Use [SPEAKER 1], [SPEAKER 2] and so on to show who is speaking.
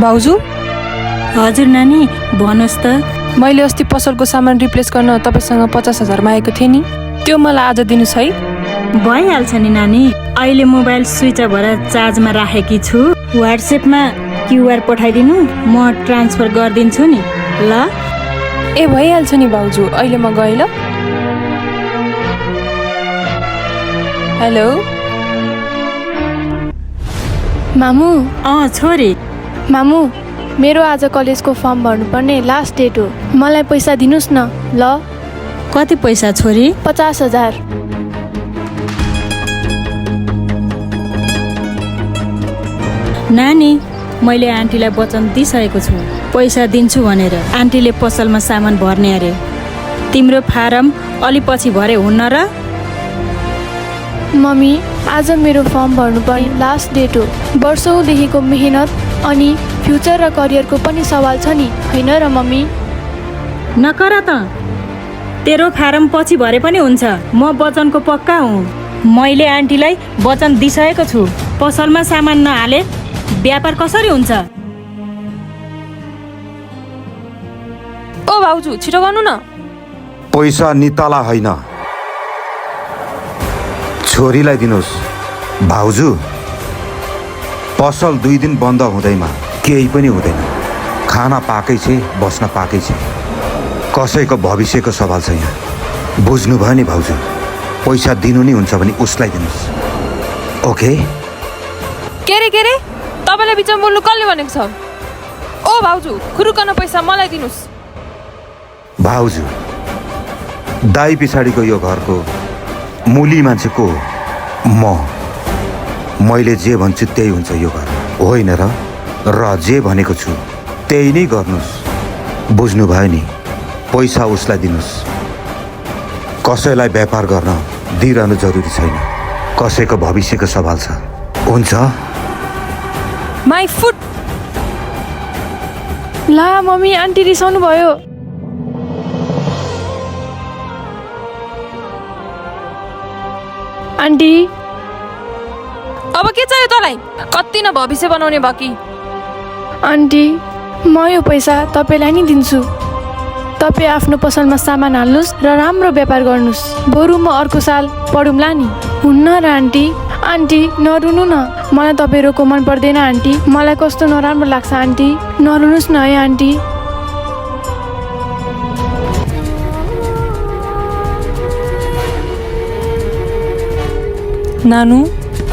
[SPEAKER 1] भाउजू
[SPEAKER 2] हजुर नानी भन्नुहोस् त।
[SPEAKER 1] मैले अस्ति पसलको सामान रिप्लेस गर्न तपाईसँग 50,000 मागेको थिएँ नि, त्यो मलाई आज दिनुहोस् है।
[SPEAKER 2] भइहाल्छ नि नानी, अहिले मोबाइल स्विच अफ भएर चार्जमा राखेकी छु। व्हाट्सएपमा क्युआर पठाइदिनु, म ट्रान्सफर गरिदिन्छु नि ल।
[SPEAKER 1] ए भइहाल्छ नि भाउजू, अहिले म गएँ ल। हेलो
[SPEAKER 3] मामु।
[SPEAKER 2] छोरी।
[SPEAKER 3] मामु, मेरो आज कलेजको फर्म भर्नुपर्ने लास्ट डेट हो, मलाई पैसा दिनुहोस् न ल।
[SPEAKER 2] कति पैसा छोरी?
[SPEAKER 3] 50,000।
[SPEAKER 2] नानी, मैले आन्टीलाई वचन दिइसकेको छु, पैसा दिन्छु भनेर। आन्टीले पसलमा सामान भर्ने अरे। तिम्रो फारम अलि पछि भरे हुन्न र?
[SPEAKER 3] मम्मी, आज मेरो फर्म भर्नुपर्ने लास्ट डेट हो। वर्षौँदेखिको मेहनत अनि फ्युचर र करियरको पनि सवाल छ नि, होइन र मम्मी?
[SPEAKER 2] नकर त, तेरो फारम पछि भरे पनि हुन्छ। म वचनको पक्का हुँ। मैले आन्टीलाई वचन दिइसकेको छु, पसलमा सामान नहाले व्यापार कसरी हुन्छ?
[SPEAKER 1] ओ भाउजू छिटो गर्नु न।
[SPEAKER 4] पैसा निताला होइन, छोरीलाई दिनुहोस्। भाउजू, पसल 2 दिन बन्द हुँदैमा केही पनि हुँदैन। खाना पाकै छ, बस्न पाकै छ। कसैको भविष्यको सवाल छ यहाँ, बुझ्नुभयो नि भाउजू? पैसा दिनु नि हुन्छ भने उसलाई दिनुहोस्, ओके?
[SPEAKER 1] के रे तपाईँलाई बिचमा बोल्नु कसले भनेको छ? ओ भाउजू, खुरुकन पैसा मलाई दिनुहोस्।
[SPEAKER 4] भाउजू, दाई पछाडिको यो घरको मुली मान्छे को हो? मैले जे भन्छु त्यही हुन्छ यो घर, होइन र? जे भनेको छु त्यही नै गर्नुहोस्, बुझ्नुभयो नि? पैसा उसलाई दिनुहोस्। कसैलाई व्यापार गर्न दिइरहनु जरुरी छैन, कसैको भविष्यको सवाल छ, हुन्छ?
[SPEAKER 1] My foot.
[SPEAKER 3] ला मम्मी, आन्टी रिसाउनु भयो। आन्टी,
[SPEAKER 1] अब के चाहियो तँलाई? कति न भविष्य बनाउने बाँकी।
[SPEAKER 3] आन्टी, म यो पैसा तपाईँलाई नि दिन्छु। तपाईँ आफ्नो पसलमा सामान हाल्नुहोस् र राम्रो व्यापार गर्नुहोस्। बरु म अर्को साल पढौँला नि, हुन्न र आन्टी? आन्टी नरुनु न, मलाई तपाईँ रोको मन पर्दैन आन्टी। मलाई कस्तो नराम्रो लाग्छ आन्टी, नरुनुहोस् न है आन्टी।
[SPEAKER 1] नानु